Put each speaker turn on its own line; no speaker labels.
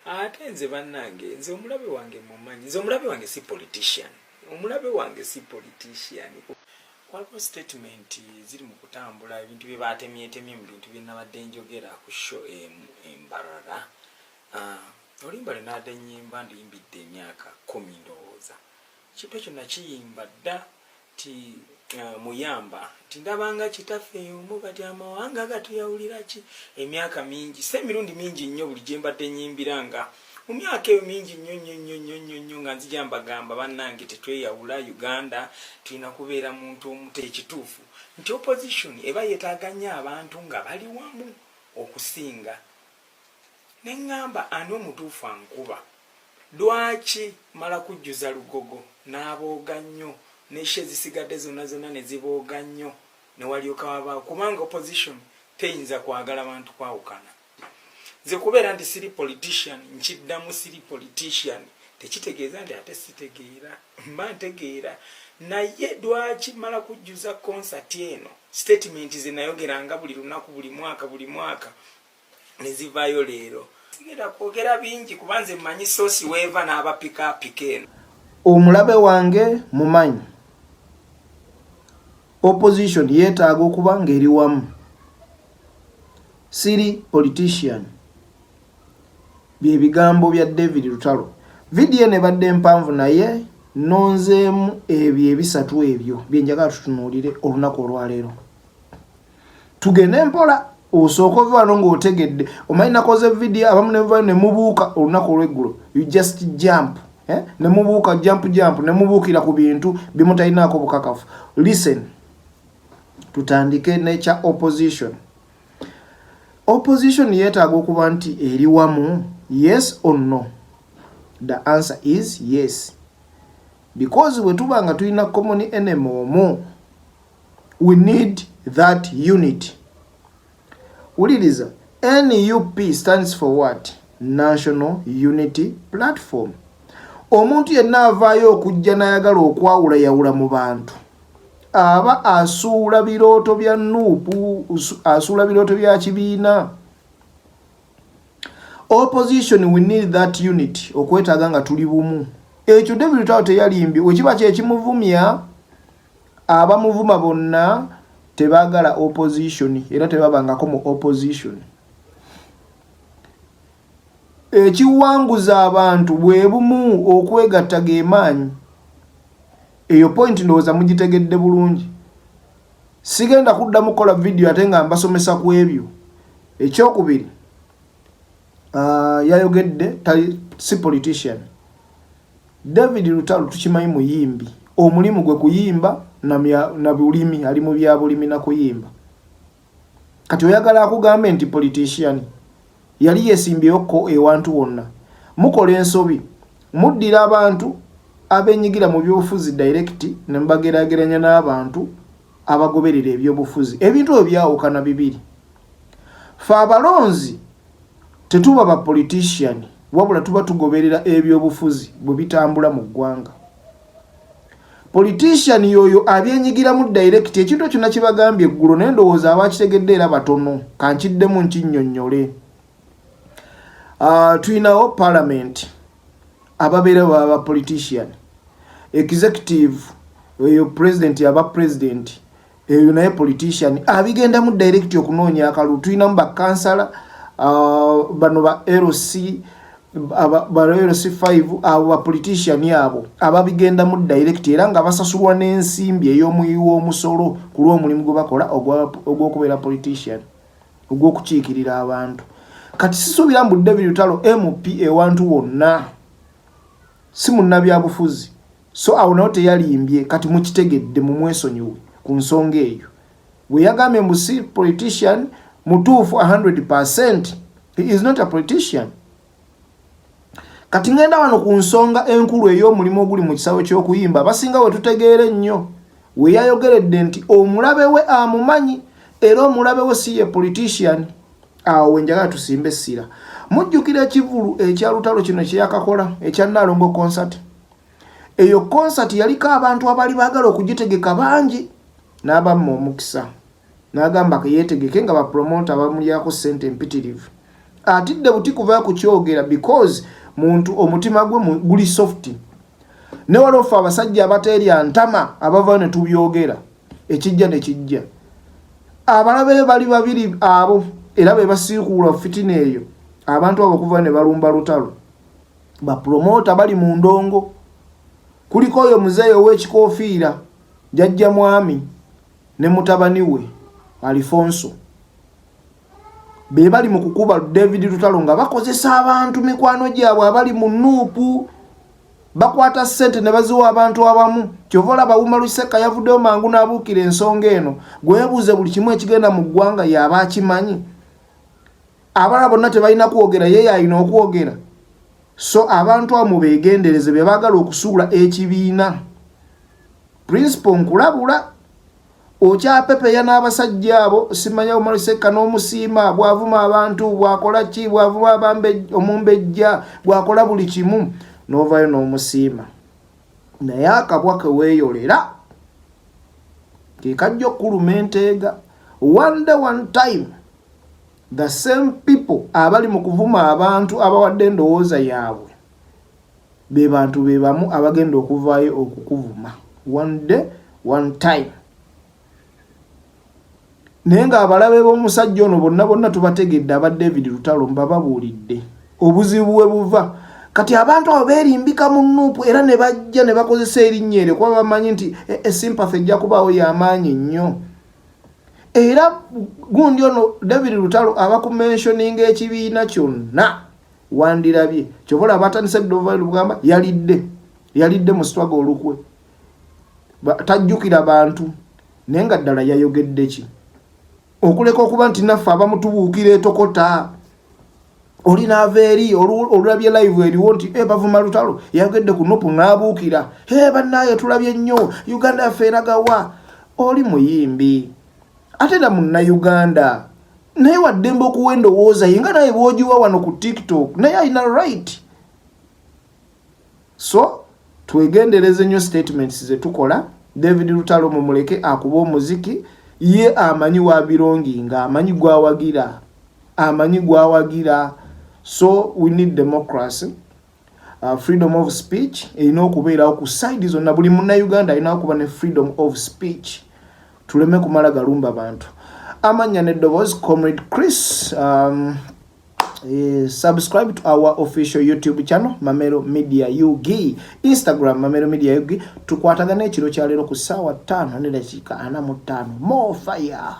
Ate nze bannange, nze omulabe wange mumanyi. Nze omulabe wange si politician, omulabe wange si politician. Waliwo statement ziri mu kutambula, ebintu bye batemyetemye mu bintu bye nabadde njogera ku show embarara. Ah, oluyimba lwe nabadde nyimba, nduyimbidde emyaka 10 ndowooza. Kintu ekyo nakiyimba dda ti muyamba nti ndabanga kitaffe omu, kati amawanga gatuyawulira ki? Emyaka mingi, si emirundi mingi nnyo, buli gye mbadde nyimbira nga mu myaka eyo mingi nnyo nnyo nnyo nnyo nnyo nnyo, nga nzija mbagamba, bannange, tetweyawula, Uganda tulina kubeera muntu omuto. Ekituufu nti opposition eba yeetaaga nnyo abantu nga bali wamu okusinga. Neŋŋamba, ani omutuufu ankuba? Lwaki mala kujjuza Lugogo n'abooga nnyo, neshe ezisigadde zonna zonna ne zibooga nnyo, ne walyoka wabaawo? Kubanga opposition teyinza kwagala bantu kwawukana. Nze kubeera nti siri politician, nkiddamu, siri politician, tekitegeeza nti ate sitegeera. Mba ntegeera, naye lwaki mala kujjuza concert eno? Statement ze nayogeranga buli lunaku, buli mwaka, buli mwaka, ne zivaayo leero. Sigenda kwogera bingi kuba nze mmanyi source weeva n'abapikaapika eno.
Omulabe wange mumanyi. Opposition yeetaaga okuba ng'eri wamu. Siri politician, bye bigambo bya David Lutalo. Vidiyo eno ebadde mpanvu, naye nonzeemu ebyo ebisatu ebyo byenjagala tutunuulire olunaku olwaleero. Tugende mpola, osooka ova wano ng'otegedde. Omanyi nakoze vidiyo, abamu nemuvayo ne mubuuka olunaku olweggulo. You just jump, eh? Ne mubuuka, jump jump, ne mubuukira ku bintu byemutalinaako bukakafu. Listen, tutandike nekya opposition. Opposition yeetaaga okuba nti eri wamu, yes or no? The answer is yes, because bwe tuba nga tulina common enemy omu, we need that unity. Wuliriza, NUP stands for what? National Unity Platform. Omuntu yenna avaayo okujja n'ayagala okwawulayawula mu bantu aba asuula birooto bya NUP, asuula birooto bya kibiina. Opposition, we need that unity, okwetaaga nga tuli bumu. Ekyo David Lutalo teyalimbye. Wekiba kyekimuvumya, abamuvuma bonna tebaagala opposition era tebabangako mu opposition. Ekiwanguza abantu bwe bumu, okwegatta gemaanyi. Eyo point ndowooza mugitegedde bulungi. Sigenda kuddamu kukola vidiyo ate nga mbasomesa ku ebyo. Ekyokubiri, yayogedde si politician. David Lutalo tukimanyi muyimbi, omulimu gwe kuyimba na bulimi, ali mu byabulimi na kuyimba. Kati oyagala akugambe nti politician yali yesimbyeyo ewantu wonna? Mukola ensobi, muddira abantu abenyigira mu byobufuzi direct ne mubageraageranya n'abantu abagoberera ebyobufuzi. Ebintu ebyo byawukana bibiri. Fe abalonzi tetuba ba politician, wabula tuba tugoberera ebyobufuzi bwe bitambula mu ggwanga. Politician yoyo abyenyigiramu direct. Ekintu ekyo nakibagambye eggulo, naye ndowooza abakitegedde era batono. Kankiddemu nkinnyonnyole. Tulinawo parliament, ababeera baba ba politician. Executive eyo, president aba president, eyo naye politician, abigendamu direct okunoonya akalulu. Tulinamu bakansala, bano ba LC, ba LC5, abo ba politician, abo ababigendamu direct era nga basasulwa n'ensimbi ey'omuwi w'omusolo ku lw'omulimu gwe bakola ogw'okubeera politician, ogw'okukiikirira abantu. Kati sisuubira mbu David Lutalo MP ewantu wonna, si munnabyabufuzi, so awo nawo teyalimbye. Kati mukitegedde, mumwesonyiwe ku nsonga eyo. Bwe yagambye mbu si politician, mutuufu 100. He is not a politician. Kati ngenda wano ku nsonga enkulu ey'omulimu oguli mu kisawo ky'okuyimba. Abasinga we tutegeera ennyo we yayogeredde nti omulabe we amumanyi, era omulabe we si ye politician. Awo we njagala tusimbe essira. Mujjukira ekivulu ekya Lutalo kino kyeyakakola ekya Naalongo concert? Eyo concert yaliko abantu abaali baagala okugitegeka bangi, n'abamma omukisa n'agamba keyeetegeke nga bapromota bamulyako ssente empitirivu. Atidde buti kuva kukyogera because muntu omutima gwe guli soft. Ne waliwo ffe abasajja abateerya ntama abavayo ne tubyogera, ekijja ne kijja. Abalabe bali babiri abo, era be basiikuula fitina eyo. Abantu abo okuva ne balumba Lutalo, bapromota bali mu ndongo, kuliko oyo muzeeyi ow'ekikofiira, Jjajja Mwami, ne mutabani we Alifonso. Be bali mu kukuba David Lutalo nga bakozesa abantu mikwano gyabwe abali mu NUP. Bakwata ssente ne baziwa abantu abamu. Kyova olaba Umar Luseka yavuddeyo mangu n'abuukira ensonga eno. Gwebuuze, buli kimu ekigenda mu ggwanga yaba akimanyi? Abalala bonna tebalina kwogera, ye yalina okwogera. So abantu abo mubeegendereze, be baagala okusuula ekibiina. Principal, nkulabula, okyapepeya n'abasajja abo. Simanya Umar Seka n'omusiima bw'avuma abantu, bw'akola ki, bw'avuma omumbejja, bw'akola buli kimu, n'ovaayo n'omusiima. Naye akabwa ke weeyolera ke kajja okkuluma enteega. One day, one time, the same people abali mu kuvuma abantu abawadde endowooza yaabwe be bantu be bamu abagenda okuvaayo okukuvuma one day, one time. Naye ng'abalabe b'omusajja ono bonna bonna tubategedde, aba David Lutalo mbababuulidde obuzibu bwe buva. Kati abantu abo beerimbika mu NUP era ne bajja ne bakozesa erinnya eryo kuba bamanyi nti esympathy ejja kubaawo y'amaanyi nnyo. Era gundi ono David Lutalo aba kumentioninga ekibiina kyonna, wandirabye kyova olaba batandise dova lugamba yalidde, yalidde mu struggle olukwe, tajjukira bantu. Naye nga ddala yayogedde ki okuleka okuba nti naffe abamutubuukira etokota? Oli naava eri olulabye live eriwo nti e bavuma Lutalo, yayogedde ku NUP, n'abuukira, e bannaaye tulabye nnyo, Uganda yaffe eragawa? Oli muyimbi ate era Munnayuganda, naye waddembe okuwa endowooza ye nga naye bw'ogiwa wano ku TikTok, naye alina right. So twegendereze nnyo statements ze tukola. David Lutalo mumuleke akuba omuziki, ye amanyi wabelonginga, amanyi gwawagira, amanyi gwawagira. So we need democracy, freedom of speech erina okubeerawo ku side zonna. Buli Munnayuganda alina okuba ne freedom of speech, tuleme kumala galumba bantu. Amannya n'eddoboozi, Comrade Chris. Subscribe to our official YouTube channel, Mamero Media UG, Instagram, Mamero Media UG. Tukwatagana ekiro kyaleero ku ssaawa 5 ne dakiika 45. More fire.